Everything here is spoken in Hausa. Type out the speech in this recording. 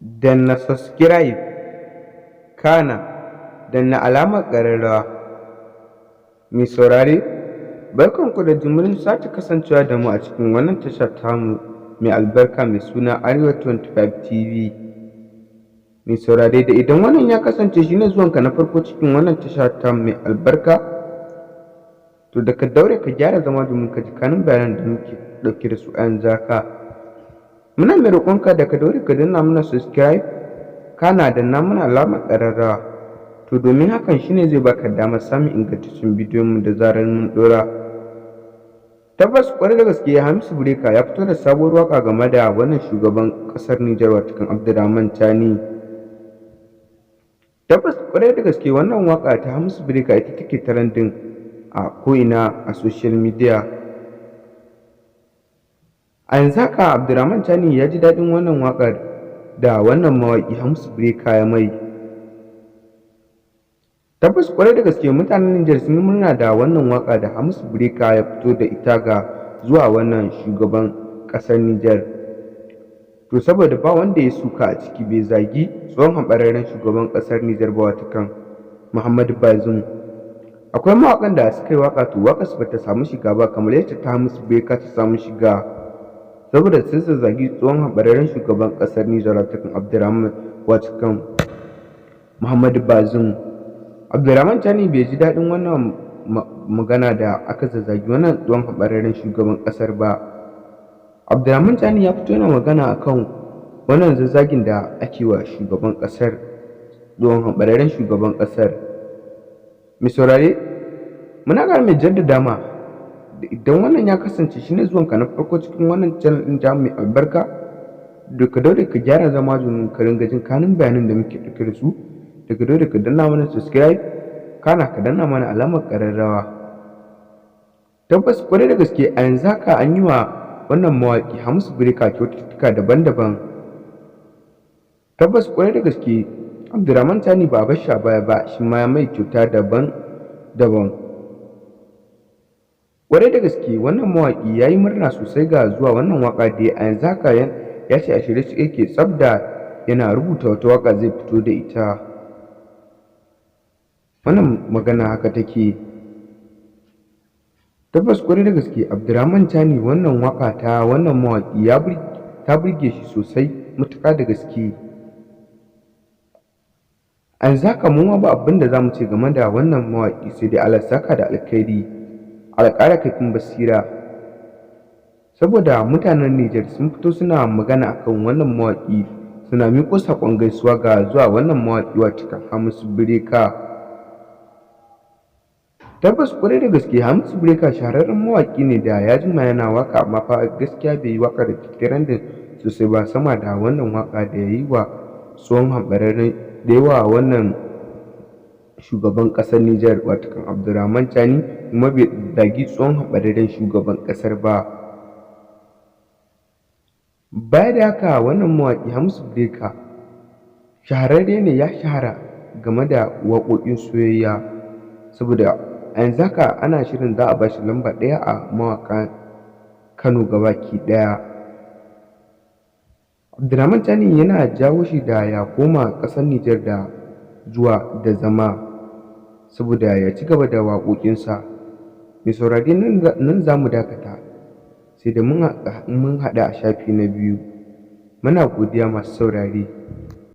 Danna subscribe, kana danna alamar ƙararrawa. Mai saurare, barkanku da jimirin sake kasancewa da mu a cikin wannan tasha tamu mai albarka mai suna Arewa 25 TV. Mai saurare, da idan wannan ya kasance shine zuwanka na farko cikin wannan tasha tamu mai albarka, to da ka daure ka gyara zama domin ka ji kanun bayanan da muke ɗauke da su a yanzu haka. Muna mai roƙonka da ka daure ka danna mana subscribe, kana danna mana alamar ƙararrawa, to domin hakan shine zai baka damar samun ingantaccen bidiyon mu da zarar mun ɗora. Tabbas, ƙwarai da gaske, Hamisu Breaker ya fito da sabuwar waƙa game da wannan shugaban ƙasar Nijar, watakan Abdurrahman Chani. Tabbas, ƙwarai da gaske, wannan waƙa ta Hamisu Breaker ita take trending a ko'ina a social media. A yanzu haka Abdurrahman Chani ya ji daɗin wannan waƙar da wannan mawaƙi Hamisu Breaker ya mai. Tabbas, ƙwarai da gaske, mutanen Nijar sun yi murna da wannan waƙa da Hamisu Breaker ya fito da ita ga zuwa wannan shugaban ƙasar Nijar. To saboda ba wanda ya suka a ciki, bai zagi tsohon hamɓararren shugaban ƙasar Nijar ba, watakan Muhammadu Bazoum. Akwai mawaƙan da suka yi waƙa, to waƙarsu ba ta samu shiga ba kamar yadda ta Hamisu Breaker ta samu shiga, saboda sun zazzagi tsohon hamɓararren shugaban ƙasar Nijar, watakan Abdurrahman, watakan Muhammadu Bazoum. Abdurrahman Chani bai ji daɗin wannan magana da aka zazzagi wannan tsohon hamɓararren shugaban ƙasar ba. Abdurrahman Chani ya fito yana magana akan wannan zazzagin da ake wa shugaban ƙasar, tsohon hamɓararren shugaban ƙasar. Mai saurare, muna ƙara mai jaddada ma da idan wannan ya kasance shine zuwanka na farko cikin wannan channel ɗin tamu mai albarka, da ka daure ka gyara zama domin ka ringa jin kanun bayanan da muke ɗauke da su, da ka daure ka danna mana subscribe, kana ka danna mana alamar ƙararrawa. Tabbas, ƙwarai da gaske, a yanzu haka an yi wa wannan mawaƙi Hamisu Breaker kyaututtuka daban-daban. Tabbas, ƙwarai da gaske, Abdurrahman Chani ba a bar shi a baya ba, shi ma ya mai kyauta daban-daban. Ƙwarai da gaske, wannan mawaƙi ya yi murna sosai ga zuwa wannan waƙa da a yanzu haka ya ce a shirye yake tsaf da yana rubuta wata waƙa zai fito da ita. Wannan magana haka take. Tabbas, ƙwarai da gaske, Abdurrahman Chani, wannan waƙa ta wannan mawaƙi ya ta burge shi sosai matuƙa da gaske. A yanzu haka mu ma ba abin da za mu ce game da wannan mawaƙi sai dai Allah saka da alkhairi, Allah ƙara kaifin basira. Saboda mutanen Nijar sun fito suna magana akan wannan mawaƙi, suna miƙo saƙon gaisuwa ga zuwa wannan mawaƙi, watakan Hamisu Breaker. Tabbas, ƙwarai da gaske, Hamisu Breaker shahararren mawaƙi ne da ya jima yana waƙa, amma fa gaskiya bai yi waƙar da take trending sosai ba sama da wannan waƙa da ya yi wa tsohon hamɓararren, da ya wa wannan shugaban ƙasar Nijar, watakan Abdurrahman Chani, kuma bai zagi tsohon hamɓararren shugaban ƙasar ba. Baya da haka, wannan mawaƙi Hamisu Breaker shahararre ne, ya shahara game da waƙoƙin soyayya, saboda a yanzu haka ana shirin za a ba shi lamba ɗaya a mawaƙan Kano gabaki ɗaya. Abdurrahman Chani yana jawo shi da ya koma ƙasar Nijar da zuwa da zama saboda ya ci gaba da waƙoƙinsa. Mai saurare, nan za mu dakata, sai da mun haɗu a shafi na biyu. Muna godiya, masu saurare.